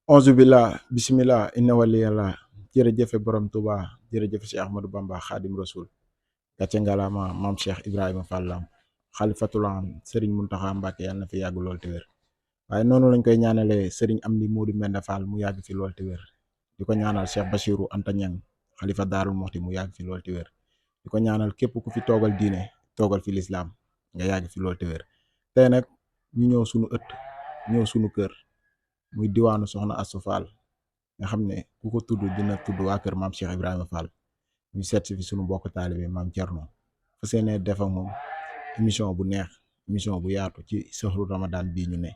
onze billah bismillah inna waliyallah jërëjëfe borom Touba jërëjëfe Cheikh Ahmadou Bamba Khadim Rasoul gàcce ngalaama maam Cheikh Ibrahima Fallam xalifatulam Serigne Mountakha Mbacké yàlla na fi yàgg lool te wér waaye noonu lañ koy ñaanalee Serigne Amdi Modou Mbenda Fall mu yàgg fi lool te wér di ko ñaanal Cheikh Bachirou Anta Niang xalifa Daarul Moxti mu yàgg fi lool te wér di ko ñaanal képp ku fi toogal diine toogal fi lislaam nga yàgg fi lool te wér tey nag ñu ñëw sunu ëtt ñëw sunu kër muy diwaanu Soxna Astou Fall nga xam ne ku ko tudd dina tudd waa kër maam Cheikh Ibrahima Fall ñu seet si fi sunu mbokk taalibe maam Thierno fa seenee def ak moom émission bu neex émission bu yaatu ci sahru Ramadan bii ñu ne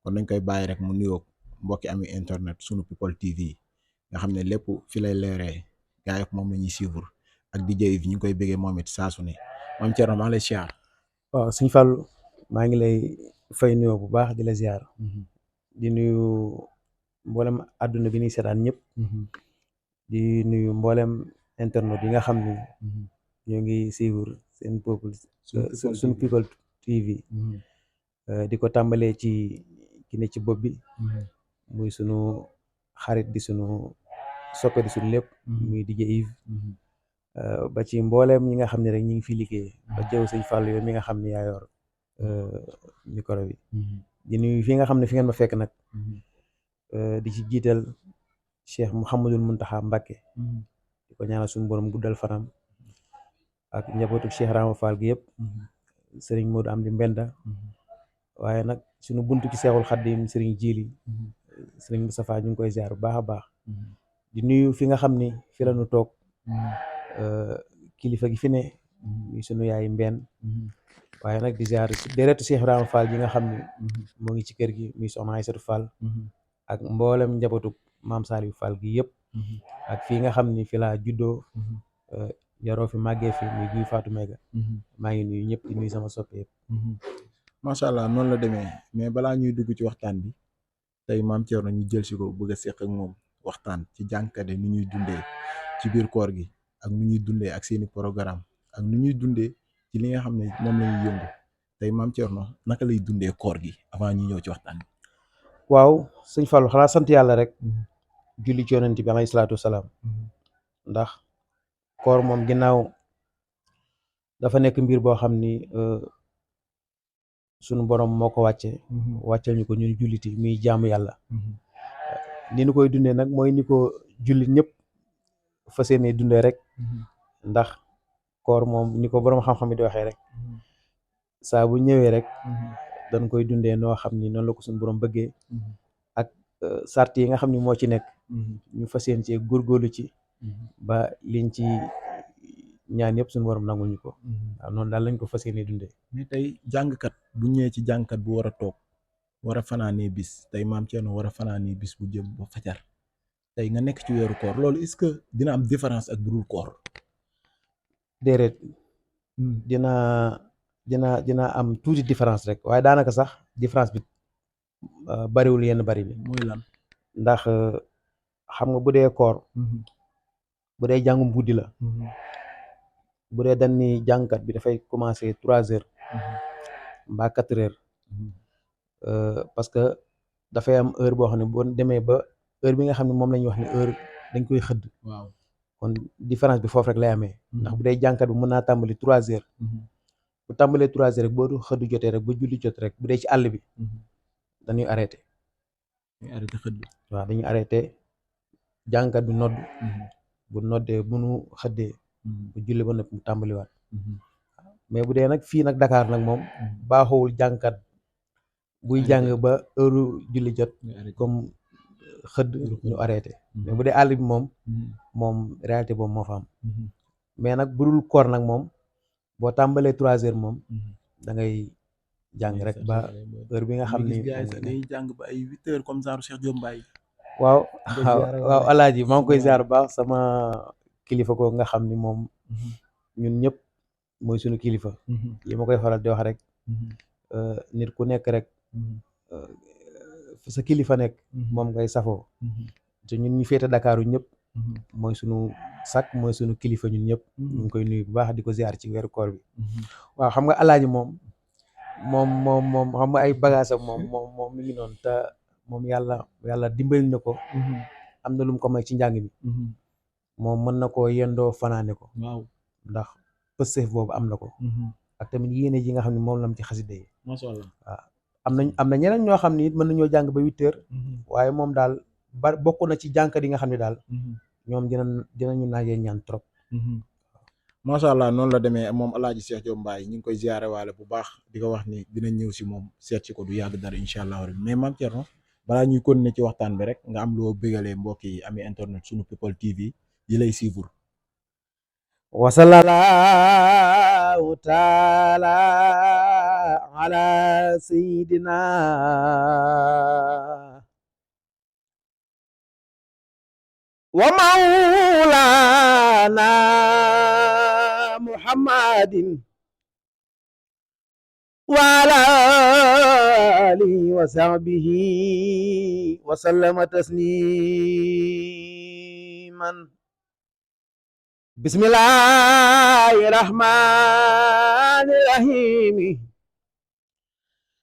kon dañ koy bàyyi rek mu nuyoog mbokki ami internet sunu people TV nga xam ne lépp fi lay leeree gaa yi moom la ñuy suivre ak DJ Yves ñu ngi koy bëggee moom it saa su ne maam Thierno maa ngi lay siyaar. waaw sëñ Fallou maa ngi lay fay nuyoo bu baax di la ziar di nuyu mboolem àdduna bi ni seetaan ñëpp di nuyu mboolem internet yi nga xam ni ñoo ngi suivre seen peuple suñu people TV di ko tàmbalee ci ki ne ci bopp bi muy sunu xarit di sunu soppe di sunu lépp muy DJ Yves ba ci mbooleem ñi nga xam ne rek ñi ngi fi liggéey ba jëw sëñ Fallou yow mi nga xam ne yaa yor micro bi di nuyu fi nga xam ne fi ngeen ma fekk nag di ci jiital Cheikh Mouhamadul Mountakha Mbacké di ko ñaanal suñu borom guddal fanam ak njabootu Cheikh Rama Fall gi yëpp sëriñ Modou Amdi Mbenda waaye nag suñu buntu ci Seexul Xaddim sëriñ Jili sëriñ Moustapha ñu ngi koy ziar bu baax a baax di nuyu fi nga xam ni fi la ñu toog kilifa gi fi ne muy sunu yaay mbenn waaye nag di ziar deretu Cheikh Ibrahima Fall gi nga xam ne moo ngi ci kër gi muy soxna Aïssatou Fall ak mboolem njabootu maam Saliou Fall gi yëpp ak fii nga xam ni fi laa juddoo yaroo fi màggee fi muy Guy Fatou Mega maa ngi nuyu ñëpp di nuyu sama soppe yëpp macha allah noonu la demee mais balaa ñuy dugg ci waxtaan bi tey maam Thierno ñu jël si ko bëgg a seq ak moom waxtaan ci jànkate nu ñuy dundee ci biir koor gi ak nu ñuy dundee ak seeni programme ak nu ñuy dundee ci li nga xam ne moom la ñuy yëngu tey maam Thierno naka lay dundee koor gi avant ñu ñëw ci waxtaan bi. waaw sëñ Fallou xanaa sant yàlla rek julli ci yonent bi alayhi salaatu wasalaam ndax koor moom ginnaaw dafa nekk mbir boo xam ni sunu borom moo ko wàcceel ñu ko ñun julliti muy jaamu yàlla ni ñu koy dundee nag mooy ni ko jullit ñëpp fas yéene dundee rek ndax koor moom ni ko borom xam-xam yi di waxee rek saa bu ñëwee rek dañ koy dundee noo xam ni noonu la ko suñu borom bëggee ak sart yi nga xam ni moo ci nekk ñu fas yéene ci góorgóorlu ci ba liñ ci ñaan yëpp suñu borom nangul ñu ko waaw noonu daal lañ ko fas yéene dundee. mais tey jàngkat bu ñëwee ci jàngkat bu war a toog war a fanaanee bis tey maam Thierno war a fanaanee bis bu jëm ba fajar tey nga nekk ci weeru koor loolu est-ce que dina am différence ak bu dul koor. déedéet dina am tuuti différence rek waaye daanaka sax différence bi bariwul yenn bari bi. mooy lan. ndax xam nga bu dee koor bu dee jàngum guddi la bu dee dañ ni jàngkat bi dafay commencer 3 heures mbaa 4 heures parce que dafay am heure boo xam ne boo demee ba heure bi nga xam ne moom la ñuy wax ne heure dañ koy xëdd. waaw kon différence bi foofu rek lay amee. ndax bu dee jàngkat bi mën naa tàmbali 3 heures. bu tàmbalee 3 heures rek boo du xëdd jotee rek ba julli jot rek bu dee ci àll bi dañuy arrêté. xëdd. waaw dañuy arrêté jàngkat bi nodd bu noddee bu nu xëddee bu julli ba noppi mu tàmbaliwaat mais bu dee nag fii nag Dakar nag moom baaxowul jàngkat buy jàng ba heure julli jot comme xëdd ñu arrêté mais bu dee àll bi moom réalité boobu moo fa am mais nag bu dul koor nag moom boo tàmbalee 3 heures moom da ngay jàng rek ba heure bi nga xam ni dañuy jàng ba ay 8 heures comme genre Cheikh Diop Mbaye. waaw alaaji maa ngi koy ziar bu baax sama kilifa ko nga xam ni moom ñun ñëpp mooy suñu kilifa li ma koy faral di wax rek nit ku nekk rek sa kilifa nekk moom ngay safoo te ñun ñu féete Dakaaru ñëpp mooy suñu sak mooy suñu kilifa ñun ñëpp ñu ngi koy nuyu bu baax di ko ziar ci weeru koor bi waaw xam nga alaaji moom xam nga ay bagage am moom mi ngi noonu te moom yàlla dimbali na ko am na lu mu ko may ci njàng mi moom mën na koo yendoo fanaane ko waaw ndax pësteef boobu am na ko ak tamit yéene ji nga xam ne moom lam ci xasida yi macha allah waaw am na ñeneen ñoo xam ne it mën nañoo jàng ba 8 heures waaye moom daal bokk na ci jànkat yi nga xam ne daal ñoom dinañu naajee ñaan trop macha allah noonu la demee moom Alaaji Cheikh Diop Mbaye ñu ngi koy ziare waale bu baax di ko wax ni dinañ ñëw si moom seet si ko du yàgg dara incha allah rabbi mais Mame Thierno balaa ñuy continuer ci waxtaan bi rek nga am loo bégalee mbokk yi ami internet sunu people TV yi lay suivre. wa sallallahu taala ala sayidina wa maulana muhammadin wa ala alihi wa sahbihi wa sallama tasliman bismillahi rahmani rahim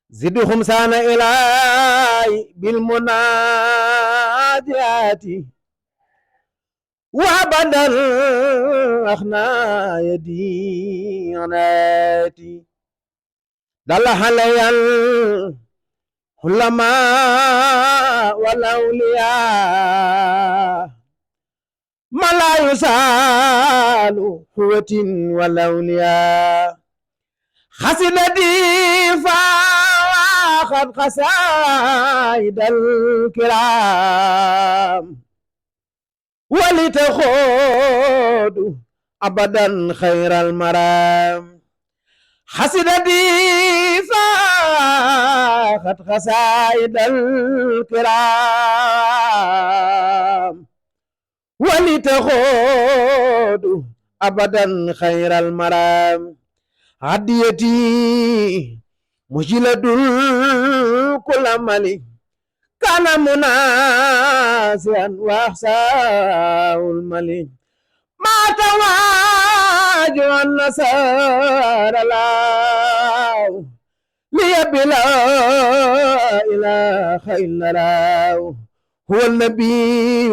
zidhum sana ilahi bil munajati وابدا اخنا يدي عناتي دل علي العلماء والاولياء ما لا يسال قوة والاولياء خسدتي فاخذ قصائد الكرام ولتخوض أبدا خير المرام حسدتي فاخت خسائد الكرام ولتخوض أبدا خير المرام عديتي مجلد كل ملك كان مناسيا واحساء الملك ما تواجه النصارى الله لي بلا اله الا الله هو النبي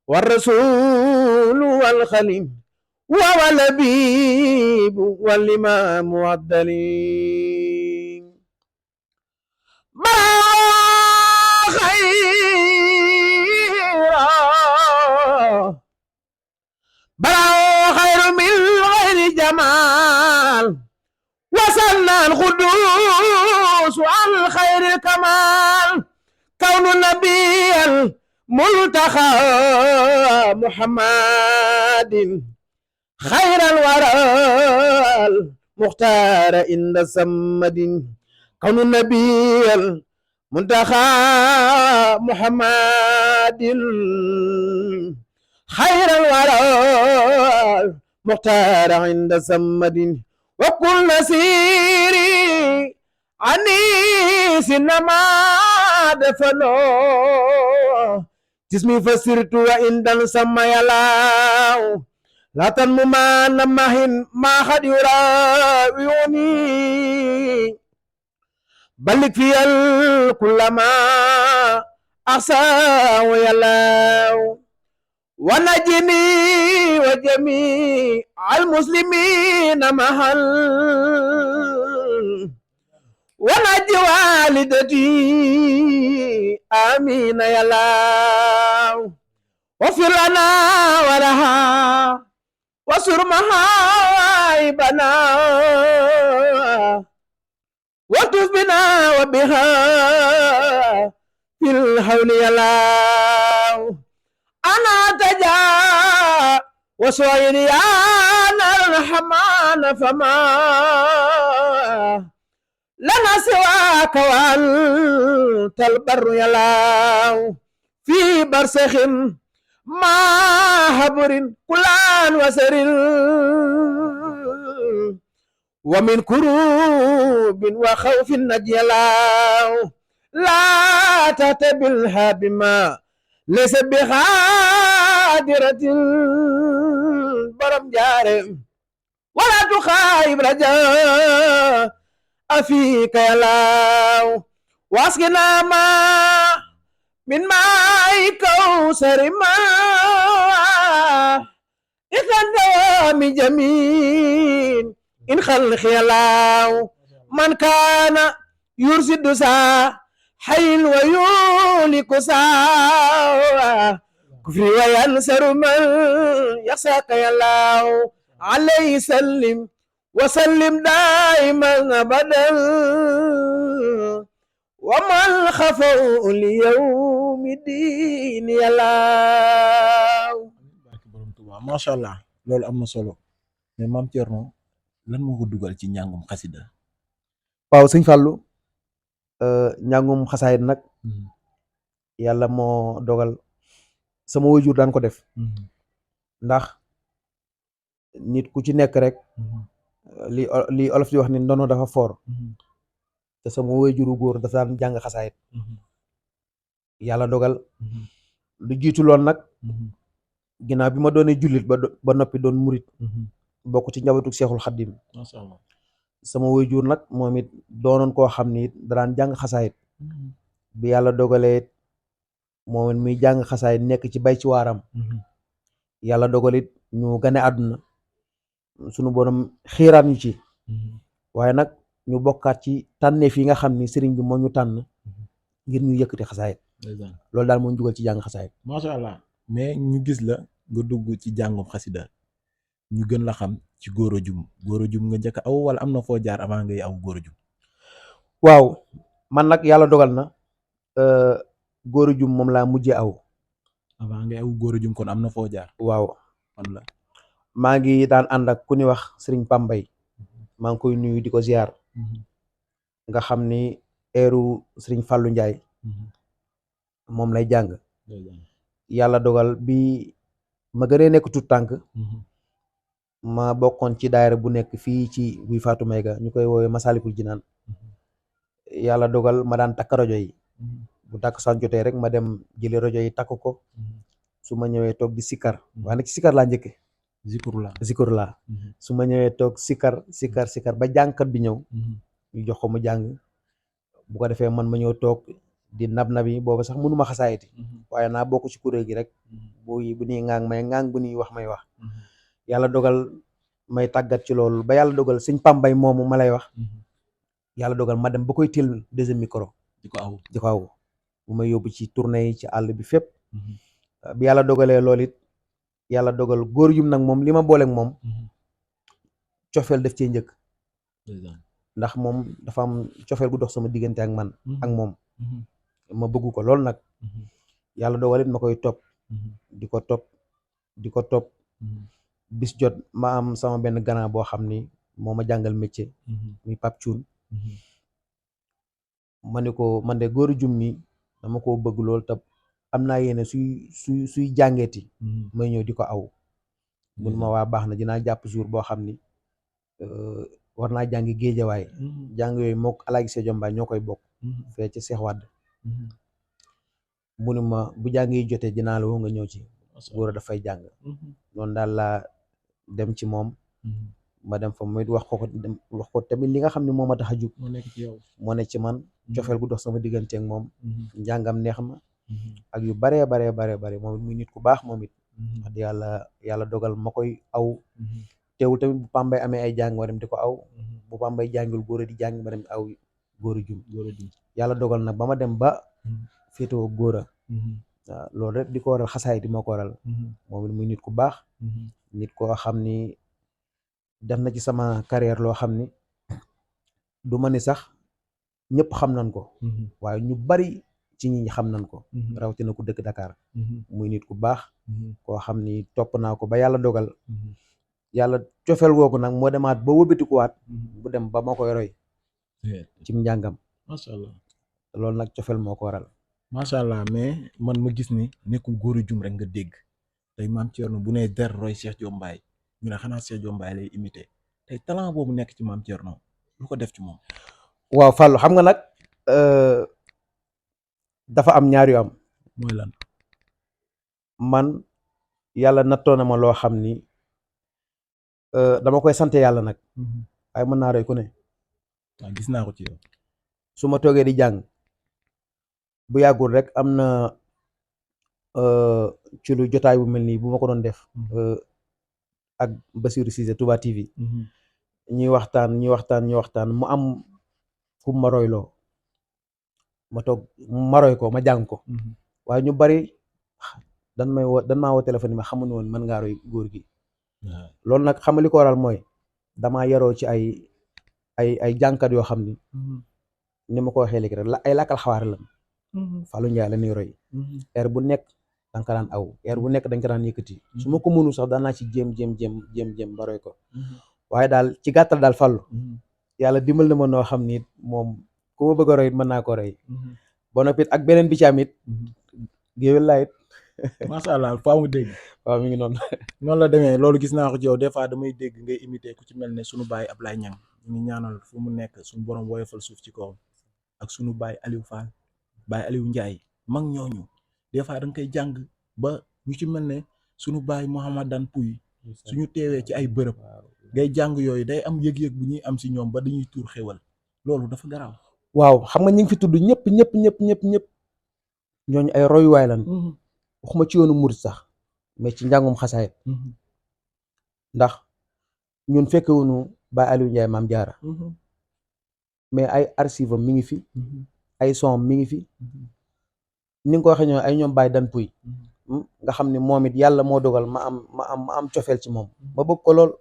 والرسول والخليل وهو اللبيب والامام والدليل براو خير من غير جمال وصلنا القدوس عن خير الكمال كون النبي الملتقى محمد خير الورى المختار عند السمد كون النبي المنتخى محمد خير الورى المختار عند سمد وكل نسيري عني سنما دفنو جسمي فسرت وإن سما يلاو لا تنمو ما نمهن ما خد يراويوني بلك في كل ما أحسى ويلاو ونجني وجميع المسلمين محل ونجي والدتي آمين يا الله واغفر لنا ولها وسر محايبنا واتف بنا وبها في الحول يا الله أنا تجا وسوير يا الرحمن فما لنا سواك وأنت البر يا الله في برسخ ما هبر كلان وسر ومن كروب وخوف نجي الله لا تتبلها بما ليس بخادرة برم جارم ولا تخايب رجاء أفيك يا الله واسقنا ما من ماء كوثر ما إذا الدوام جميل إن خلق الله من كان يرشد سا حي ويولك سا كفر وينصر من يخشاك يا الله عليه سلم وسلم دائما أبدا ومن خفوا ليوم الدين يا الله. barke borom Tuubaa macha allah loolu am na solo mais maam Thierno lan moo ko dugal ci njàngum xasida. waaw sëñ Fallou njàngum xasaayit nag yàlla moo dogal sama waajur daan ko def ndax nit ku ci nekk rek li olof di wax ni ndono dafa foor te sama waajuru góor dafa daan jàng xasaayit yàlla dogal lu jiitu loon nag ginnaaw bi ma doonee jullit ba noppi doon murit bokk ci njabootu Seexul Xaddim macha allah sama waajur nag moom it doonoon koo xam ni it daan jàng xasaayit bi yàlla dogalee moom it muy jàng xasaayit nekk ci bay ci waaram yàlla dogalit ñu gane àdduna sunu borom xiiraat ñu ci waaye nag ñu bokkaat ci tànneef yi nga xam ni sëriñ bi moo ñu tànn ngir ñu yëkkati xasaayit loolu daal moo ñu dugal ci jàng xasaayit macha allah mais ñu gis la nga dugg ci jàngum xasida ñu gën la xam ci Gora Dioum nga njëkk aw wala am na foo jaar avant ngay aw Gora Dioum. waaw man nag yàlla dogal na Gora Dioum moom laa mujjee aw avant ngay aw Gora Dioum kon am na foo jaar. waaw man la maa ngi daan ànd ak ku ni wax sëriñ Pambay maa ngi koy nuyu di ko ziar nga xam ni eeru sëriñ Fallou Ndiaye moom lay jàng yàlla dogal bi ma gënee nekk tut tànk ma bokkoon ci daayira bu nekk fii ci guy Fatou Mayga ñu koy woowee Masalikul Jinaan yàlla dogal ma daan takk rajo yi bu takk san jotee rek ma dem jëli rajo yi takk ko su ma ñëwee toog di sikkar waaye nag ci sikkar laa njëkke zikur laa su ma ñëwee toog sikkar ba jàngkat bi ñëw ñu jox ko mu jàng bu ko defee man ma ñëw toog di nab yi boobu sax mënuma xasaayiti waaye naa bokk ci kuréel gi rek bu ñuy ŋaang may ŋaang bu ñuy wax may wax yàlla dogal may tàggat ci loolu ba yàlla dogal sëñ Pambay moomu ma lay wax yàlla dogal ma dem ba koy teel deuxième micro di ko aw bu may yóbbu ci tournée yi ci àll bi fépp bi yàlla dogalee loolu it yàlla dogal Gora Dioum nag moom li ma booleeg moom cofeel def cee njëkk ndax moom dafa am cofeel gu dox sama diggante ak man ak moom ma bëgg ko lool nag yàlla dogal it ma koy topp di ko topp bis jot ma am sama benn grand boo xam ni moo ma jàngal métier muy Pape Thioune ma ne ko man de Gora Dioum mi dama koo bëgg lool te am naa yéene suy jàngeeti may ñëw di ko aw mun ma waa baax na dinaa jàpp jour boo xam ni war naa jàngi géejawaay jàng yooyu mook Alaaji Seejo Mbaay ñoo koy bokk fee ci Seex Wàdd mu ne ma bu jàng yi jotee dinaa la woo nga ñëw ci Gora dafay jàng noonu daal laa dem ci moom ma dem fa mooy wax ko tamit li nga xam ne moo ma tax a jug moo nekk ci man cofeel gu dox sama diggante ak moom njàngam neex ma ak yu baree moom it muy nit ku baax moom it wax yàlla dogal ma koy aw teewul tamit bu Pambay amee ay jàng ma dem di ko aw bu Pambay jàngul Gora di jàng ma dem aw Gora Dioum yàlla dogal nag ba ma dem ba féetewoo Gora waaw loolu rek di ko waral xasaay di moo ko waral moom it muy nit ku baax nit koo xam ni def na ci sama carrière loo xam ni du ma ni sax ñëpp xam nañ ko waaye ñu bari ci ñi xam nañ ko rawatina ku dëkk Dakar muy nit ku baax koo xam ni topp naa ko ba yàlla dogal yàlla cofeel googu nag moo demaat ba wëlbatikuwaat bu dem ba ma koy roy ci njàngam macha allah loolu nag cofeel moo ko waral macha allah mais man ma gis ni nekkul Gora Dioum rek nga dégg tey maam Thierno bu nee der roy Cheikh Diop Mbaye ñu ne xanaa Cheikh Diop Mbaye lay imité tey talent boobu nekk ci maam Thierno lu ko def ci moom. waaw Fallou xam nga nag dafa am ñaar yu am. mooy lan. man yàlla nattoo na ma loo xam ni dama koy sant yàlla nag. waaye mën naa roy ku ne. gis naa ko ci yow. su ma toogee di jàng bu yàggul rek am na ci lu jotaay bu mel nii bu ma ko doon def ak Bassirou Cissé Touba TV ñuy waxtaan mu am fu ma royloo ma toog ma roy ko ma jàng ko waaye ñu bari dan maa woo téléphone yi ma xamuñu woon mën ngaa roy góor gi loolu nag xam nga li ko waral mooy damaa yaroo ci ay jànkat yoo xam ni ma ko waxee léegi rek ay làkkal xawaar la Fallou Ndiaye la ñuy roy heure bu nekk danga ko daan aw heure bu nekk dañ ko daan yëkkati su ma ko mënu sax daan naa ci jéem ba roy ko waaye daal ci gàttal daal Fallou yàlla dimbal na ma noo xam ni moom ku ma bëgg a roy mën naa ko roy ba noppi ak beneen bi ci am it géwél laa it macha allah faa mu dégg waaw mi ngi noonu noonu la demee loolu gis naa ko ci yow des fois damay dégg ngay imité ku ci mel ne sunu baay Ablaye Niang ñu ngi ñaanal fu mu nekk suñu borom woyofal suuf ci kawam ak sunu baay Aliou Fall baay Aliou Ndiaye mag ñooñu des fois da nga koy jàng ba ñu ci mel ne sunu baay Mouhamadan Pouy suñu teewee ci ay bërëb ngay jàng yooyu day am yëg-yëg bu ñuy am si ñoom ba dañuy tuur xéwal loolu dafa garaaw. waaw xam nga ñi ngi fi tudd ñëpp ñooñu ay royuwaay lan waxuma ci yoonu murit sax mais ci njàngum xasaayit ndax ñun fekkewuñu Baye Aliou Ndiaye Maam Jaara mais ay archive am mi ngi fi ay son mi ngi fi ni nga ko waxee ñoo ay ñoom Baye Dan Pouy nga xam ne moom it yàlla moo dogal ma am cofeel ci moom ma bëgg ko lool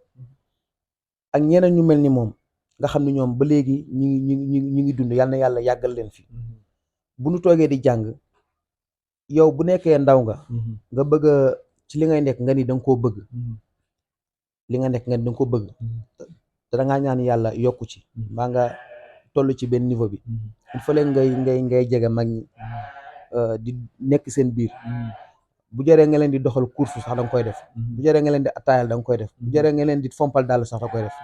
ak ñeneen ñu mel ni moom nga xam ne ñoom ba léegi ñu ngi dund yàlla na yàlla yàggal leen fi bu nu toogee di jàng yow bu nekkee ndaw nga bëgg ci li ngay nekk nga ni danga koo bëgg li nga nekk nga ni danga ko bëgg te dangaa ñaan yàlla yokku ci mbaa nga toll ci benn niveau bi il faut ngay jege mag ñi di nekk seen biir bu jëree nga leen di doxal course sax da nga koy def bu jëree nga leen di attaayal da nga koy def bu jëree nga leen di fompal dàll sax da koy def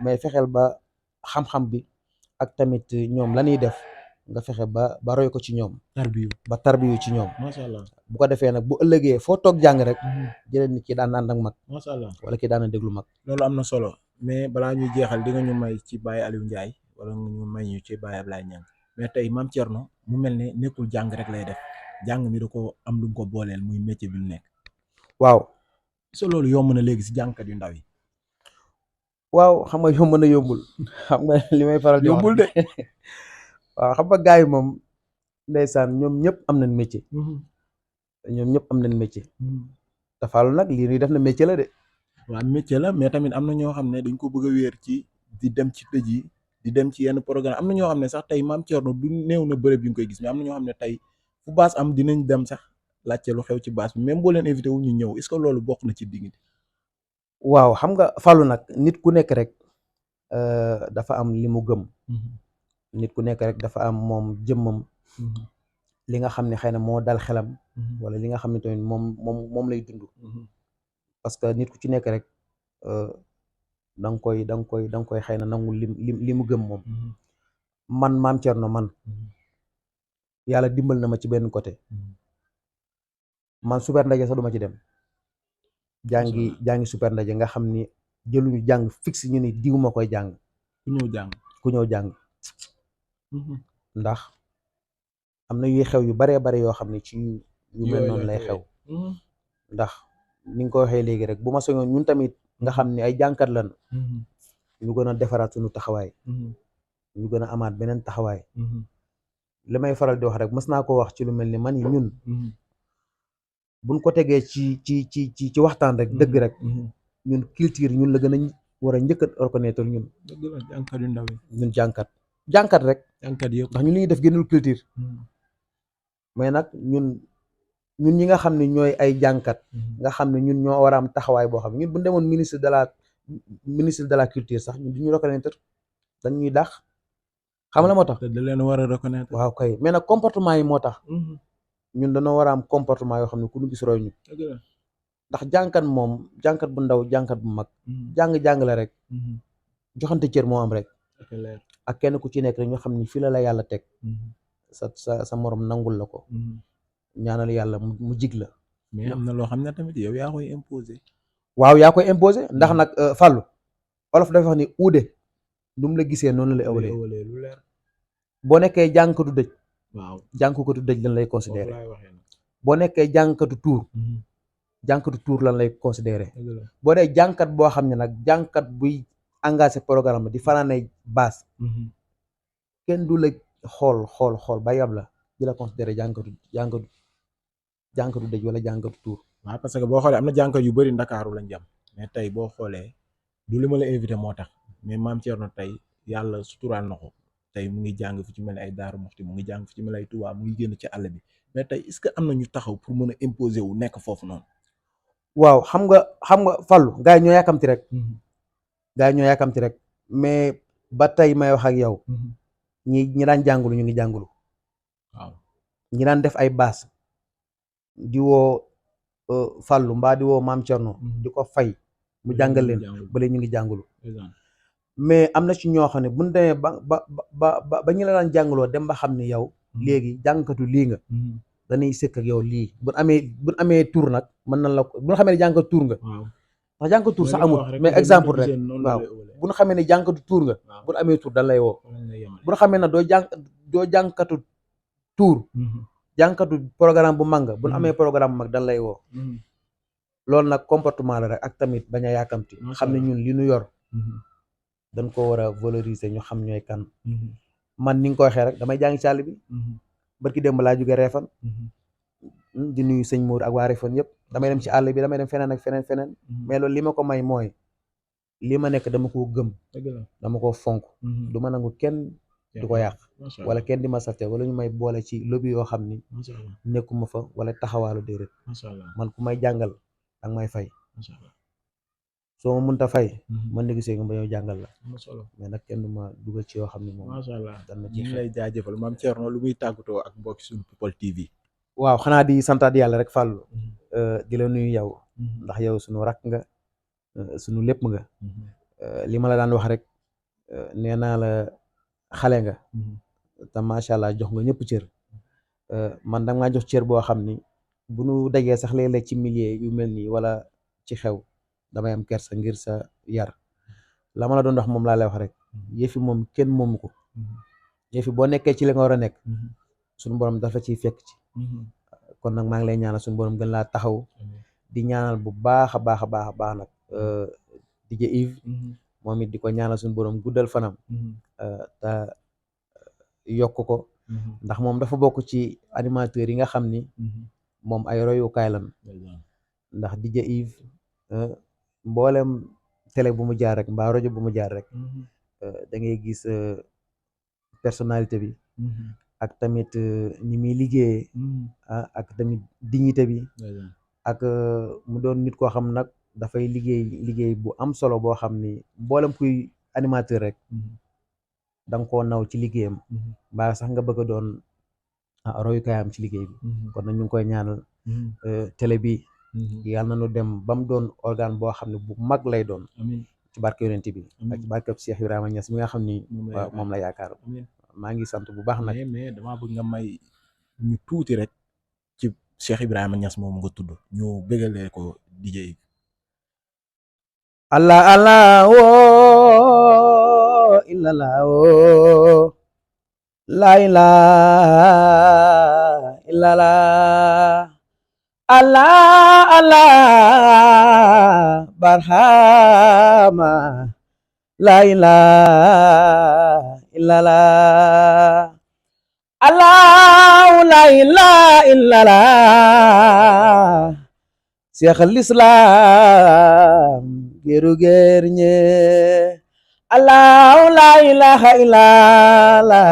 mais fexeel ba xam-xam bi ak tamit ñoom la ñuy def nga fexe ba roy ko ci ñoom tarbiyu ci ñoom macha allah bu ko defee nag bu ëllëgee foo toog jàng rek jëlee nit ki daan ànd ak mag macha allah wala ki daan déglu mag loolu am na solo mais balaa ñuy jeexal di nga ñu may ci Baye Aliou Ndiaye wala nga ñu may ñu ci Baye Ablaye Niang mais tey Mame Thierno mu mel ne nekkul jàng rek lay def jàng mi da ko am lu mu ko booleel muy métier bi mu nekk waaw so loolu yomb na léegi si jàngkat yu ndaw yi waaw xam nga yomb na yombul xam nga li may faral di wax yombul de waaw xam nga gars yi moom ndeysaan ñoom ñëpp am nañ métier te Fallou nag lii nii def na métier la de waaw métier la mais tamit am na ñoo xam ne dañ ko bëgg a wéer ci di dem ci tëj yi di dem ci yenn programme am na ñoo xam ne sax tey Mame Thierno du néew na bërëb yu nga koy gis mais am na ñoo xam ne tey fu baas am dinañ dem sax laajte lu xew ci baas bi même boo leen invité wu ñu ñëw est-ce que loolu bokk na ci diggante waaw xam nga Fallou nag nit ku nekk rek dafa am li mu gëm nit ku nekk rek dafa am moom jëmmam li nga xam ne xëy na moo dal xelam wala li nga xam ne tamit moom lay dund parce que nit ku ci nekk rek da nga koy xëy na nangu li mu gëm moom man Mame Thierno man yàlla dimbal na ma ci benn côté man super ndaje sax duma ci dem jàngi super ndaje nga xam ni jëluñu jàng fixe ñu ni diw ma koy jàng ku ñëw jàng ndax am na yuy xew yu baree bare yoo xam ne ci yu mel noonu lay xew ndax ni nga ko waxee léegi rek bu ma soñoon ñun tamit nga xam ne ay jànkat lan ñu gën a defaraat suñu taxawaay ñu gën a amaat beneen taxawaay li may faral di wax rek mës naa ko wax ci lu mel ni man yi ñun buñ ko tegee ci waxtaan rek dëgg rek ñun culture ñun la gën a war a njëkk a reconnaître ñun jànkat yu ndaw yi ñun jànkat rek jànkat yëpp ndax ñun li ñuy def génnul culture mais nag ñun ñi nga xam ne ñooy ay jànkat nga xam ne ñun ñoo war a am taxawaay boo xam ne ñun bu demoon ministre de la culture sax ñun duñu reconnaître dañ ñuy dàq xam la moo tax da leen war a reconnaître waaw kay mais nag comportement yi moo tax ñun dañoo war a am comportement yoo xam ne ku ñu gis roy ñu ndax jànkat moom jànkat bu ndaw jànkat bu mag jàng la rek joxante cër moo am rek ak kenn ku ci nekk rek ñu xam ni fii la yàlla teg sa morom nangul la ko ñaanal yàlla mu jig la mais am na loo xam ne tamit yow yaa koy imposer waaw yaa koy imposer ndax nag Fallou olof dafa wax ni uude lu mu la gisee noonu la ëwalee lu leer boo nekkee jànkatu dëj waaw jànkatu dëj lañ lay considérer boo nekkee jànkatu tuur jànkatu tuur lan lay considéré boo dee jànkat boo xam ne nag jànkat buy engagé programme di fanaane baas kenn du la xool ba yab la di la considéré jànkatu dëj wala jànkatu tuur. waaw parce que boo xoolee am na jànkat yu bëri ndakaaru lañ jam mais tey boo xoolee du li ma la invité moo tax mais maam Thierno tey yàlla suturaal na ko tey mu ngi jàng fu ci mel ni ay Daaru Muxti mu ngi jàng fu ci mel ni ay Touba mu ngi génn ci àll bi mais tey est-ce que am na ñu taxaw pour mën a imposer wu nekk foofu noonu. waaw xam nga Fallou gars yi ñoo yàkkamti rek. gars yi ñoo yàkkamti rek mais ba tey may wax ak yow. ñi daan jàngulu ñu ngi jàngulu. waaw ñi daan def ay baas di woo Fallou mbaa di woo maam Thierno. di ko fay mu jàngal leen ba léegi ñu ngi jàngulu. mais am na ci ñoo xam ne bu ñu demee ba ñu la daan jàngaloo dem ba xam ne yow léegi jàngkatu lii nga. dañuy sëkk ak yow lii bu amee tour nag mën na la ko bu ñu xamee ne jàngkatu tour nga. ndax jàngkatu tour sax amul mais exemple rek waaw bu ñu xamee ne jàngkatu tour nga. bu ñu amee tour dañ lay woo. bu ñu xamee ne doo jàngkatu tour. jàngkatu programme bu mag nga bu ñu amee programme bu mag dañ lay woo. loolu nag comportement la rek ak tamit bañ a yàkkamti xam ne ñun li ñu yor. dañ ko war a valoriser ñu xam ñooy kan. man ni nga ko waxee rek damay jàng ci àll bi. barki démb laa jóge Réfane. di nuyu sëñ Mour ak waa Réfane yëpp damay dem ci àll bi damay dem feneen ak feneen. mais loolu li ma ko may mooy li ma nekk dama koo gëm. dama koo fonk. du ma nangu kenn du ko yàq. wala kenn di ma salte wala ñu may boole ci lobby yoo xam ni. nekkuma fa wala taxawaalu déedéet. man ku may jàngal ak may fay. soo ma mënta fay. man négocier nga ba ñëw jàngal la. mais nag kenn du ma dugal ci yoo xam ne moom. macha allah dan ma ñu ngi lay jaajëfal maam Thierno lu muy tàggatoo ak mbokki suñu People TV. waaw xanaa di santaat yàlla rek Fallou. di la nuyu yow. ndax yow suñu rakk nga suñu lépp nga. li ma la daan wax rek nee naa la xale nga. te macha allah jox nga ñëpp cër. man da nga jox cër boo xam ni bu nu dajee sax léeg-léeg ci milieu yu mel nii wala ci xew. damay am kersa ngir sa yar la ma la doon wax moom laa lay wax rek yëfi moom kenn moomu ko yëfi boo nekkee ci li nga war a nekk suñu borom dafa ciy fekk ci kon nag maa ngi lay ñaanal suñu borom gën laa taxaw di ñaanal bu baax a baax nag DJ Yves moom it di ko ñaanal suñu borom guddal fanam te yokk ko ndax moom dafa bokk ci animateurs yi nga xam ni moom ay royukaay lan ndax DJ Yves mboolem télé bu mu jaar rek mbaa rajo bu mu jaar rek da ngay gis personnalité bi ak tamit ni muy liggéeyee ak tamit dignité bi ak mu doon nit koo xam nag dafay liggéey bu am solo boo xam ni mboolem kuy animateur rek da nga koo naw ci liggéeyam mbaa sax nga bëgg a doon royukaayam ci liggéey bi kon nag ñu ngi koy ñaanal télé bi yàlla na nu dem ba mu doon organe boo xam ne bu mag lay doon ci barke yonent bi ak ci barke Cheikh Ibrahima Niass mi nga xam ni waaw moom la yaakaar maa ngi sant bu baax nag mais damaa bëgg nga may ñu tuuti rek ci Cheikh Ibrahima Niass moomu nga tudd ñu bégalee ko DJ Allah Allah woo illallah woo la ilaha illallah Allah Allah barhama la ilaha illallah Allah la ilaha illallah Cheikhul Islam geru gerñe Allah la ilaha illallah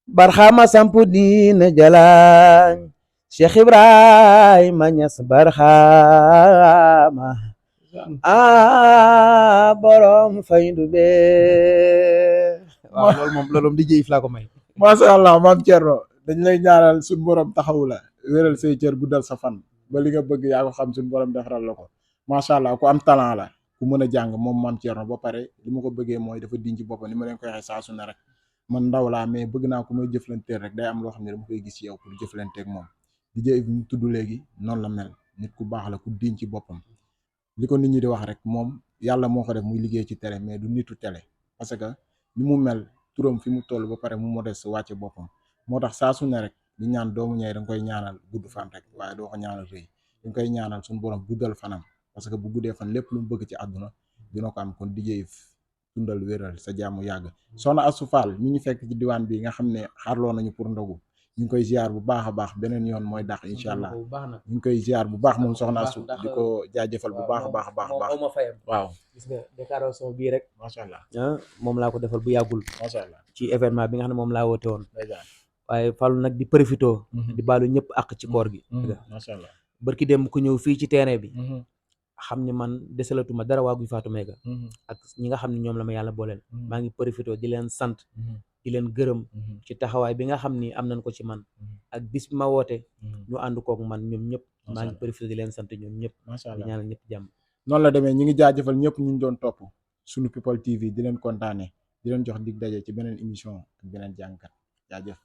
barhama sampu dina jalan Cheikh Ibrahima Niass barhama borom faydu be waaw loolu moom DJ Yves laa ko may. macha allah maam Thierno dañ lay ñaanal suñu borom taxawu la wéral say cër guddal sa fan ba li nga bëgg yaa ko xam suñu borom defaral la ko macha allah ku am talent la ku mën a jàng moom maam Thierno ba pare li ma ko bëggee mooy dafa diñ ci boppam ni ma leen koy waxee saa su ne rek man ndaw laa mais bëgg naa ku may jëflanteel rek day am loo xam ne dama koy gis ci yow pour jëflanteeg moom. DJ Yves mu tudd léegi noonu la mel nit ku baax la ku diñ ci boppam li ko nit ñi di wax rek moom yàlla moo ko def muy liggéey ci télé mais du nitu télé parce que ni mu mel turam fi mu toll ba pare mu modeste wàcce boppam moo tax saa su ne rek di ñaan doomu ñay da nga koy ñaanal gudd fan rek waaye doo ko ñaanal rëy dañ koy ñaanal suñu borom guddal fanam parce que bu guddee fan lépp lu mu bëgg ci àdduna dina ko am kon DJ dundal wéral sa jàmm yàgg soxna Astou Fall mi ñu fekk ci diwaan bi nga xam ne xaarloo nañu pour ndogu ñu ngi koy ziar bu baax a baax beneen yoon mooy dàq incha allah ñu ngi koy ziar bu baax moom soxna Astou di ko jaajëfal bu baax a baax a baax baax ma fayam waaw gis nga déclaration bii rek macha allah moom laa ko defal bu yàggul macha allah ci événement bi nga xam ne moom laa woote woon ndeysaan waaye Fallou nag di profito di baalu ñëpp àq ci koor gi macha allah barki dem ku ñëw fii ci terrain bi xam ni man desalatuma dara waa Guy Fatou Mega ak ñi nga xam ne ñoom la ma yàlla booleel maa ngi profité di leen sant di leen gërëm ci taxawaay bi nga xam ni am nañ ko ci man ak bis bi ma woote ñu ànd kook man ñoom ñëpp maa ngi profité di leen sant ñoom ñëpp di ñaanal ñëpp jàmm noonu la demee ñi ngi jaajëfal ñëpp ñu doon topp suñu People TV di leen kontaane di leen jox dig daje ci beneen émission ak beneen jàngkat jaajëf